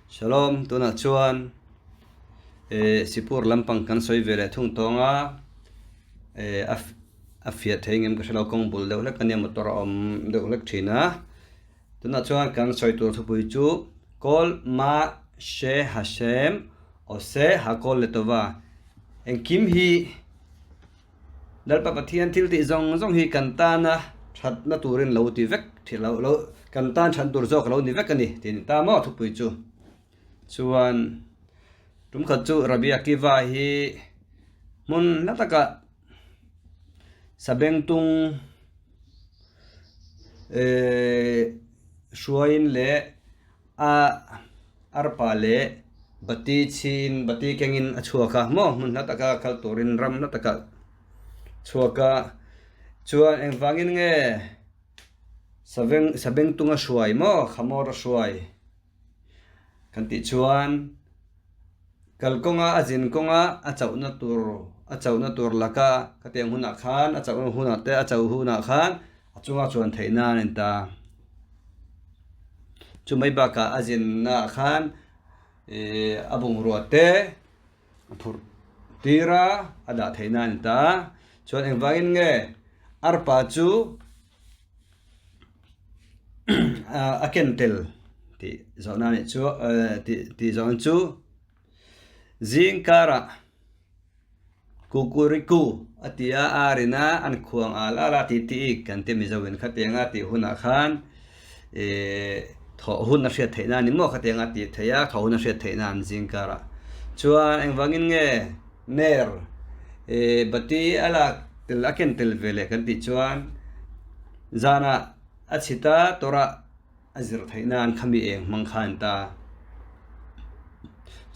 Shalom tunah chuan eh Sipur lampang kan sawi ve leh thung tawng a eh a a fiah thei ngem ka hre lo kawng bul deuh hlek ania motor a awm deuh hlek thin a tunah chuan kan sawi tur thupui chu Kol Ma She Hashem Ose Hakol Letova engkim hi Lalpa Pathian thil tih zawng zawng hi kan tana thatna turin lo ti vek thih lo lo kan tan that tur zawk a lo ni vek a ni tih a ni ta maw thupui chu. Chuan tum khat chu Rabbi Akiva hi hmun hla takah sabengtung ehh hruaiin leh a arpa leh bati chhin bati kengin a chhuak a maw hmun hla taka kal turin ram hla taka chhuak a chuan engvangin nge saveng sabengtung a hruai maw khamawr a hruai kan tih chuan kalkawnga a zin kawnga a chauhna tur a chauhna tur laka khatiang hunah khan a chauhna hunah te a chauh hunah khan a chunga chuan theih nan a ni ta. Chu mai bakah a zinna ah khan ihh a bungrua te a phurh tir a a dah theih nan a ni ta chuan engvangin nge arpa chu a ken tel tih zawhna a nih chu ehh tih tih zawhna chu zing karah. Kukuriku a ti a, a rin a, an khuang al al a tih tih ik kan ti Mizo in khatiang a tih hunah khan ih thawh hun a hriat theih na a ni maw khatiang a tih theih a, thawh hun a hriat theih na an zing karah chuan engvangin nge ner ih bati a lak tel a ken tel ve leh kan tih chuan zanah a chhit a tawrah a zir theih nan khami eng hmang kha an ta.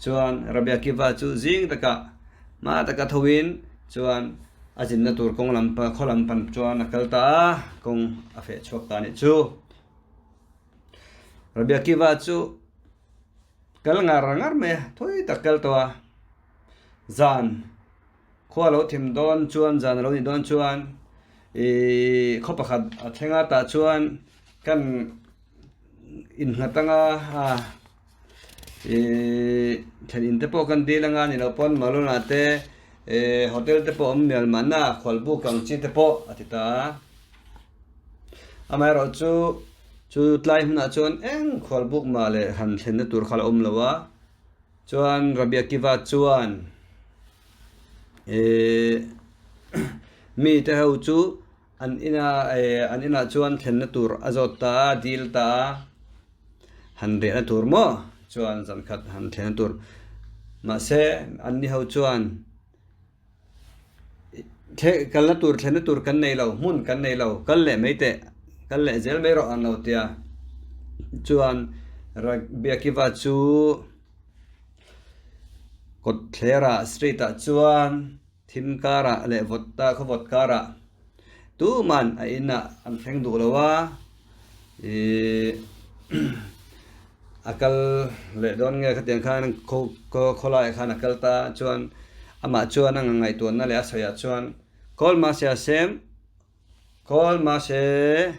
Chuan Rabbi Akiva chu zing takah hma taka thoin chuan a zinna tur kawng lam khaw lam pan chuan a kal ta a, kawng a feh chhuak ta a nih chu. Rabbi Akiva chu kal ngar ngar mai a, thawi tak kal tawh a, zan Khua lo thim dawn chuan zan a lo nih dawn chuan ihh khaw pakhat a thleng a tah chuan kan innghat anga a ihh thlen in te pawh kan dil anga ni loh pawn maluna te ihh hotel te pawh a awm mial mahna khualbuk ang chi te pawh a ti ta a amaherawhchu chu tlai hmunah chuan eng khualbuk mah leh han thlenna tur kha a la awm lo a. Chuan Rabbi Akiva chuan eh mi te ho chu an ina eh an inah chuan thlenna tur a zawt ta a, dil ta a, han rehna tur maw chuan zan khat han thlenna tur. Mahse an ni ho chuan kalna tur thlenna tur kan nei lo, hmun kan nei lo, kal leh mai teh, kal leh zel mai rawh an lo ti a. Chuan Rabbi Akiva chu kawt thlerah street ah chuan thim karah leh vawt ta khaw vawt karah tuman a inah an thleng duh lo a ihh a kal leh dawn nge khatiang khan khaw khawlaiah khan a kal ta chuan amah chuan a ngaihtuahna leh a sawiah chuan kawl mahse a sem Kawl mahse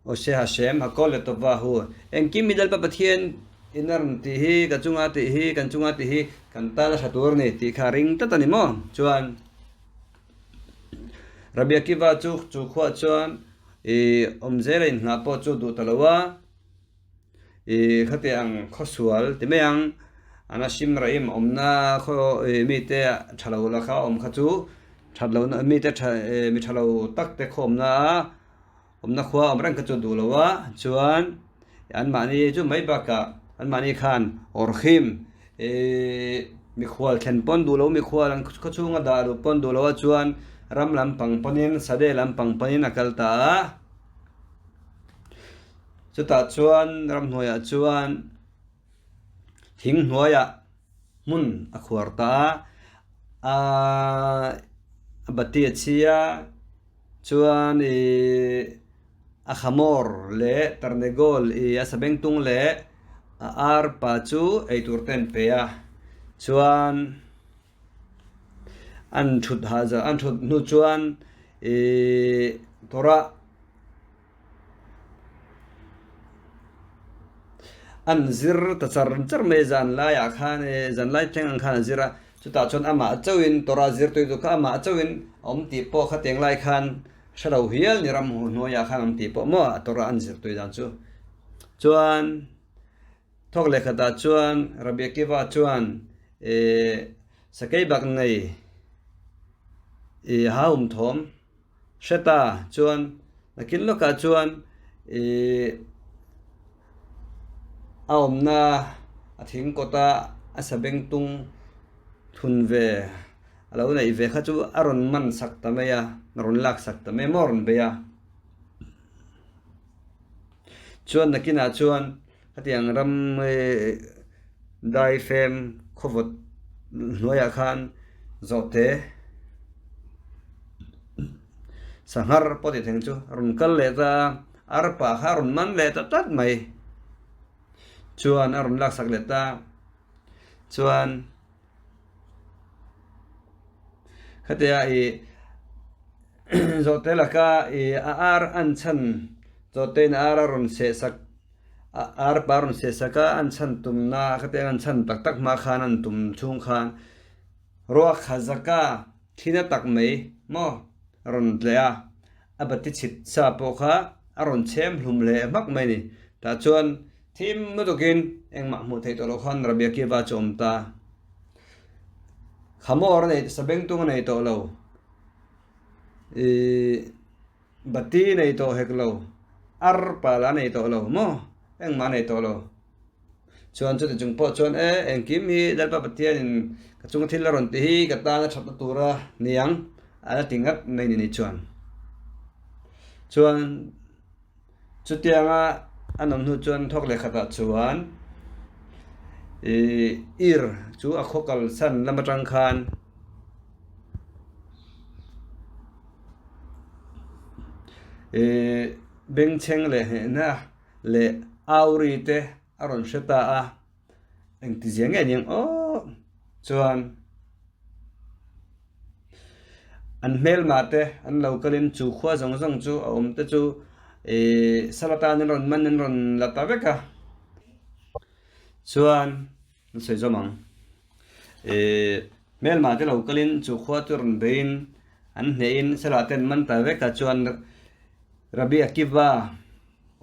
Ose Hashem hakol le tawp hu. Engkim mi Lalpa Pathian in a rawn tih hi ka chunga tih hi kan chunga tih hi kan tan a tha tur a ni tih kha a ring tlat a ni maw? Chuan Rabbi Akiva chu chu khuah chuan ih awm zela inhnah pawh chu duh ta lo a. Ih khati ang khawsual ti mai ang Anashim Raim awmna khaw ih mite tha lo la kha awm kha chu that lohna mite tha ih mi tha lo tak te khaw awmna a awmna khua awm reng kha chu duh lo a chuan anmahni chu mai bakah anmahni khan awrhim ih mikhual thlen pawn duh lo mikhual an khaw chhunga dah luh pawn duh lo a chuan ram lampang pawnin sade lampang pawnin a kal ta a. Chutah chuan ramhnuaiah chuan thing hnuaiah hmun a khuar ta a, aaa a bati a chhi a, chuan ihh a hamawr leh tarnegol ih a sabengtung leh a arpa chu eitur te an pe a, chuan an thut hah an thut hnu chuan ihh Torah. An zir ta char char mai zan laiah khan e zan lai thleng ang khan an zir a, chutah chuan amah chauhin Torah zirtu chu kha amah chauhin a awm tih pawh kha teng lai khan hre lo hial ni ram hnuaiah khan awm tih pawh maw a Torah an zirtui dan chu. Chuan thawk leh khatah chuan Rabbi Akiva chuan eh sakei bak nei ih ha awm thawm Hre ta chuan nakin lawkah chuan ih a awmna a thing kawta a sabeng tung thun ve a lo neih ve kha chu a rawn man sak ta mai a, a rawn lak sak ta mai a maw a rawn bei a. Chuan nakinah chuan hetiang ram ih daifem khawvawt hnuaiah khan zawhte sanghar pawh tih theng chu a rawn kal leh ta a, arpa kha a rawn man leh ta tlat mai chuan a rawn laksak leh ta chuan. Khatia ih zawhte laka ih a ar an chhan zawhte in a ar a rawn seh sak a ar pa a rawn seh sak a an chhan tumna khatia an chhan tak tak hma khan an tum chhung khan ruak kha zaka thina tak mai maw a rawn tleh a a bati chhit sa pawh kha a rawn chhem hlum leh hmak mai a ni tah chuan. Thim lutukin engmah hmuh theih tawh loh khan Rabbi Akiva chu a awm ta. Khamawr a nei, sabengtung a nei tawh lo, ih bati nei tawh hek lo, arpa lah a nei tawh lo maw, engmah a nei tawh lo. Chuan chuti chung pawh chuan e engkim hi Lalpa Pathianin ka chunga thil a rawn ti hi ka tan a thatna tura niang a la ti ngat mai ni ni chuan. Chuan. Chutianga an awm hnu chuan thawk leh khatah chuan ih ir chu a khaw kalsan lam atang khan ih bengchheng leh hnehna leh auri te a rawn hre ta a. Engtizia nge aniang aw chuan an hmelmah te an lo kalin chu khua zawng zawng chu a awm te chu ihh sal atan an rawn man an rawn la ta vek a chuan an sawi zawm ang ihh hmelmah te lo kalin chu khua chu rawn beiin an hnehin salah te an man ta vek a chuan Rabbi Akiva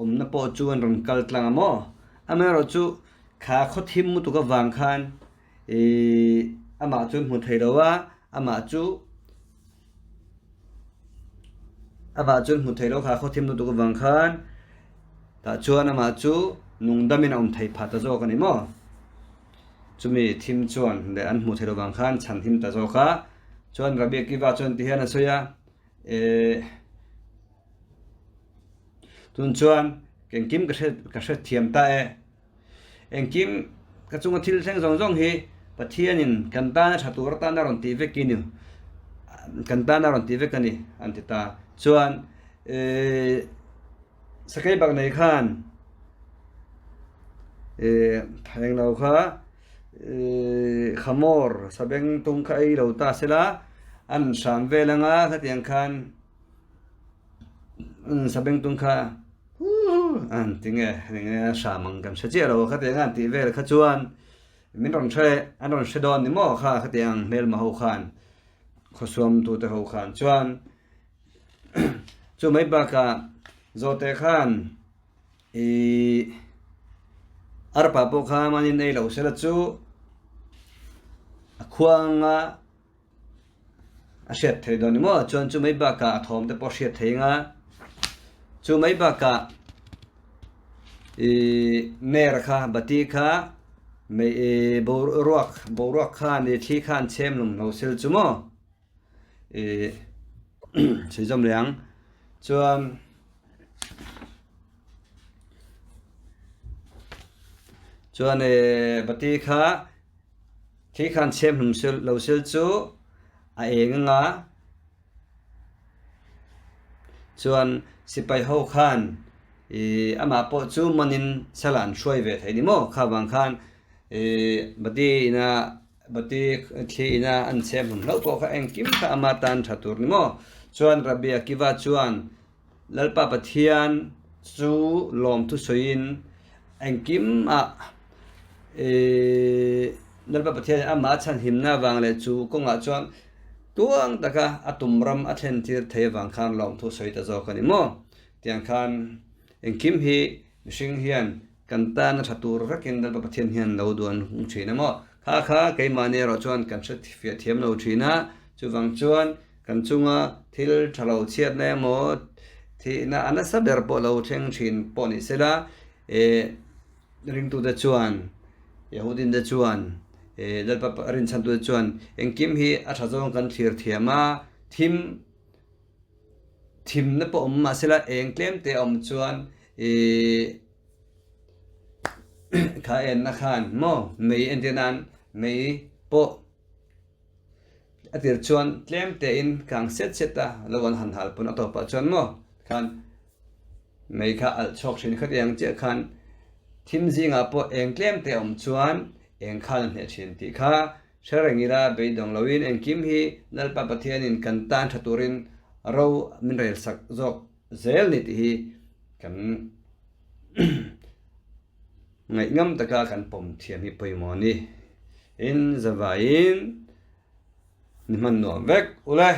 Awmna pawh chu an rawn kal tlang a maw? Amaherawhchu kha khaw thim lutuk avang khan ihh amah chu an hmu thei lo a, amah chu amah chu an hmu thei lo kha khaw thim lutuk avang khan tah chuan amah chu nungdamin a awm thei phah ta zawk a ni maw? Chumi thim chuan leh an hmuh theih lo vang khan chhan him ta zawk a, chuan Rabbi Akiva chuan tihian a sawi a, ehh. Tun chuan engkim ka hre ka hre thiam ta e. Engkim ka chunga thil thleng zawng zawng hi Pathianin kan tana tha tur atana rawn tih vek i ni kan tana rawn tih vek a ni an ti ta. Chuan ehh sakei bak nei khan ehh englo kha ehh khamawr sabeng tung kha ei lo ta sela an hram vel anga khatiang khan. Sabengtung kha an ti nge eng nge hram ang kan hre chiah lo khatiang an tih vel kha chuan min rawn hre an rawn hre dawn ni maw kha khatiang hmelma ho khan khawsuam tute ho khan chuan chu mai bakah zawhte khan ih arpa pawh kha mahni ei loh sela chu a khuanga. A hriat theih dawn ni maw? Chuan chu mai bakah a thawm te pawh a hriat thei ang a, chu mai bakah ihh ner kha bati kha mei ihh boruak boruak khan ih thli khan chhem hlum lo sel chu maw ihh sawi zawm leh ang chuan. Chuan ihh bati kha. Thli khan chhem hlum lo sel chu a eng anga chuan sipai ho khan ih amah pawh chu manin sala an hruai ve thei ni maw kha vang khan ih bati ina bati thli ina an chhem hlum hlauh pawh kha engkim kha ama tan tha tur ni maw chuan Rabbi Akiva chuan Lalpa Pathian chu lawmthu sawiin. Engkim ah ih Lalpa Pathian in amah a chhanhimna avang leh chu kawngah chuan tuang taka a tum ram a thlen tir thei avang khan lawmthu sawi ta zawk a ni maw? Tiang khan engkim hi mihring hian kan tan a tha tur vekin Lalpa Pathian hian lo duan hung thin a maw? Kha kha keimahni erawh chuan kan hre fiah thiam lo thin a, chuvang chuan kan chunga thil tha lo chhiatna emaw thihna a nasa ber pawh lo thleng thin pawh ni sela eh ringtute chuan Yahudinte chuan eh Lalpa rinchhantute chuan engkim hi a tha zawng kan thlir thiam a, thim Thimna pawh awm mahsela eng tlem te a awm chuan ihh kha enna khan maw mei entir nan mei pawh a tir chuan tlem te in kang set set a lo an han hal pawn a tawpah chuan maw khan mei kha alh chhuak thin khatiang chiah khan thim zingah pawh eng tlem te a awm chuan eng khan a hneh thin tih kha Hre reng ila beidawng loin engkim hi Lalpa Pathianin kan tan tha turin ro min rel sak zawk zel ni tih hi kan ngaih ngam taka kan pawm thiam hi pawimawh a ni. In zavaiin ni hman nuam vek ule.